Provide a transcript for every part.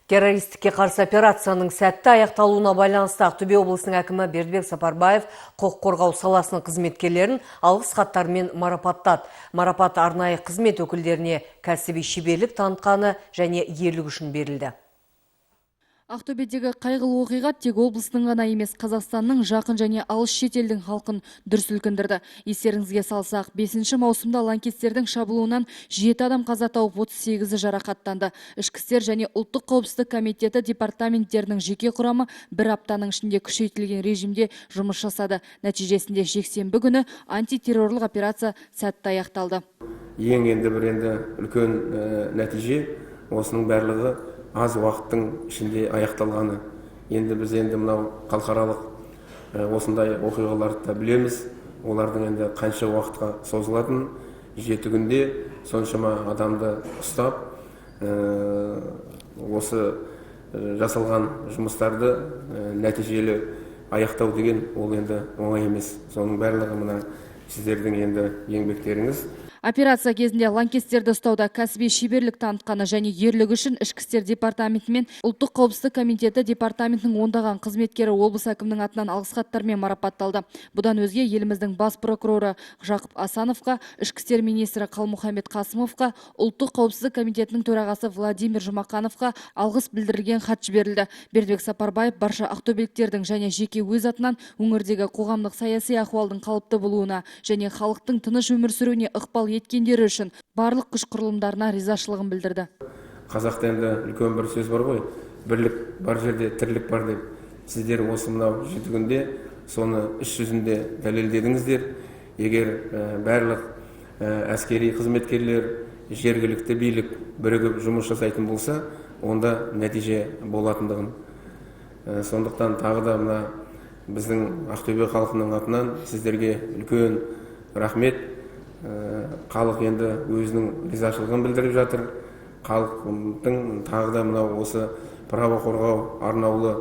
Террористікке қарсы операцияның сәтті аяқталуына байланысты Ақтөбе облысының әкімі Бердібек Сапарбаев құқық қорғау саласының қызметкерлерін алғыс хаттармен марапаттады. Марапат арнайы қызмет өкілдеріне кәсіби шеберлік танытқаны және ерлігі үшін берілді. Ақтөбедегі қайғылы оқиға тек облыстың ғана емес, Қазақстанның, жақын және алыс шетелдің халқын дүр сілкіндірді. Естеріңізге салсақ, 5 маусымда лаңкестердің шабуылынан 7 адам қаза тауып, 38-і жарақаттанды. Ішкі істер және Ұлттық қауіпсіздік комитеті департаменттерінің жеке құрамы бір аптаның ішінде күшейтілген режимде жұмыс жасады. Нәтижесінде жексенбі күні антитеррорлық операция сәтті аяқталды. Ең енді бір енді үлкен нәтиже осының барлығы аз уақыттың ішінде аяқталғаны. Енді біз енді мынау халықаралық осындай оқиғаларды да білеміз. Олардың енді қанша уақытқа созылатынын. 7 күнде соншама адамды ұстап, осы жасалған жұмыстарды нәтижелі аяқтау деген ол енді оңай емес. Соның барлығы мына сіздердің енді еңбектеріңіз. Операция кезінде лаңкестерді ұстауда кәсіби шеберлік танытқаны және ерлігі үшін Ішкі істер департаменті мен Ұлттық қауіпсіздік комитеті департаментінің ондаған қызметкері облыс әкімінің атынан алғыс хаттармен марапатталды. Бұдан өзге еліміздің бас прокуроры Жақып Асановқа, ішкі істер министрі Қалмұханбет Қасымовқа, Ұлттық қауіпсіздік комитетінің төрағасы Владимир Жұмақановқа алғыс білдірілген хат жіберілді. Бердібек Сапарбаев барша ақтөбеліктердің және жеке өз атынан өңірдегі қоғамдық саяси ахуалдың қалыпты болуына және халықтың тыныш өмір сүруіне ықпал еткендері үшін барлық күш құрылымдарына ризашылығын білдірді. Қазақта енді үлкен бір сөз бар ғой: «Бірлік бар жерде тірлік бар» деп. Сіздер осы мынау 7 күнде соны іс жүзінде дәлелдедіңіздер. Егер барлық әскери қызметкерлер, жергілікті билік бірігіп жұмыс жасайтын болса, онда нәтиже болатындығын. Сондықтан тағы да мына біздің Ақтөбе халқының атынан сіздерге үлкен рахмет. Халық енді өзінің ризашылығын білдіріп жатыр. Халықтың тағы да мынау осы право қорғау арнаулы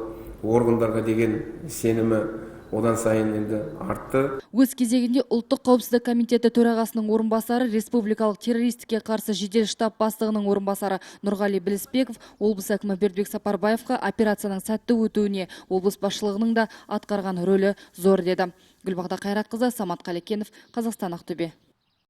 органдарға деген сенімі одан сайын енді артты. Өз кезегінде Ұлттық қауіпсіздік комитеті төрағасының орынбасары, республикалық террористікке қарсы жедел штаб бастығының орынбасары Нұрғали Білісбеков облыс әкімі Бердібек Сапарбаевқа операцияның сәтті өтуіне облыс басшылығының да атқарған рөлі зор деді. Гүлбағда Қайратқызы, Самат Қалекенов, Қазақстан, Ақтөбе.